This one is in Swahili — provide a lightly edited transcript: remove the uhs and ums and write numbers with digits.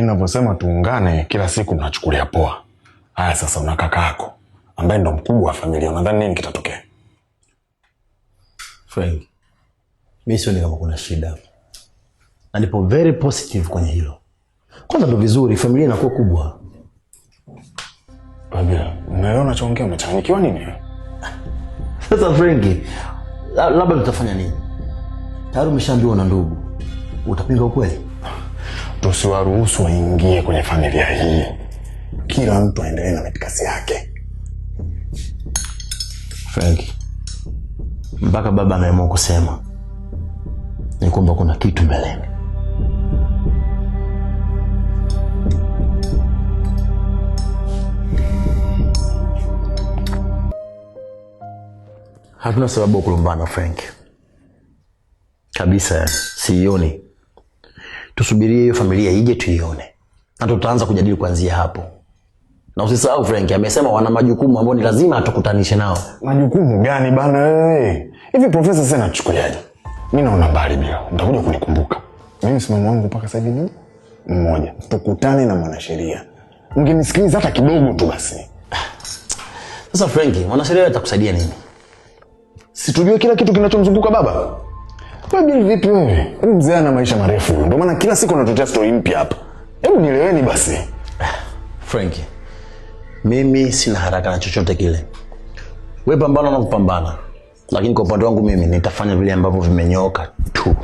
Ninavyosema tuungane, kila siku mnachukulia poa. Haya sasa, una kaka yako ambaye ndo mkubwa wa familia, unadhani nini kitatokea? Frank, mi sioni kama kuna shida na nipo very positive kwenye hilo. Kwanza ndo vizuri, familia inakuwa kubwa. Babila, unaelewa unachoongea? Umechanganyikiwa nini? Sasa Frank, labda tutafanya nini? Tayari umeshaambiwa na ndugu, utapinga ukweli? Tusiwaruhusu waingie kwenye familia hii. Kila mtu aendelee na mitikasi yake. Frank, mpaka baba ameamua kusema ni kwamba kuna kitu mbeleni. Hatuna sababu ya kulumbana Frank, kabisa, yani sioni. Tusubirie hiyo familia ije tuione, na tutaanza kujadili kuanzia hapo. Na usisahau Frank amesema wana majukumu ambayo ni lazima atukutanishe nao. Majukumu gani bana wewe? Hivi profesa sasa nachukuliaje? Mimi naona mbali bila. Nitakuja kunikumbuka. Mimi msimamo wangu mpaka sasa hivi ni mmoja. Tukutane na mwanasheria. Mngenisikiliza hata kidogo tu basi. Sasa Frank, mwanasheria atakusaidia nini? Situjue kila kitu kinachomzunguka baba. Wewe Bill vipi wewe? Huyu mzee ana maisha marefu huyu. Ndio maana kila siku anatuletea story mpya hapa. Hebu nieleweni basi. Frank, mimi sina haraka na chochote kile. Wewe pambana na kupambana, lakini kwa upande wangu mimi nitafanya vile ambavyo vimenyooka tu.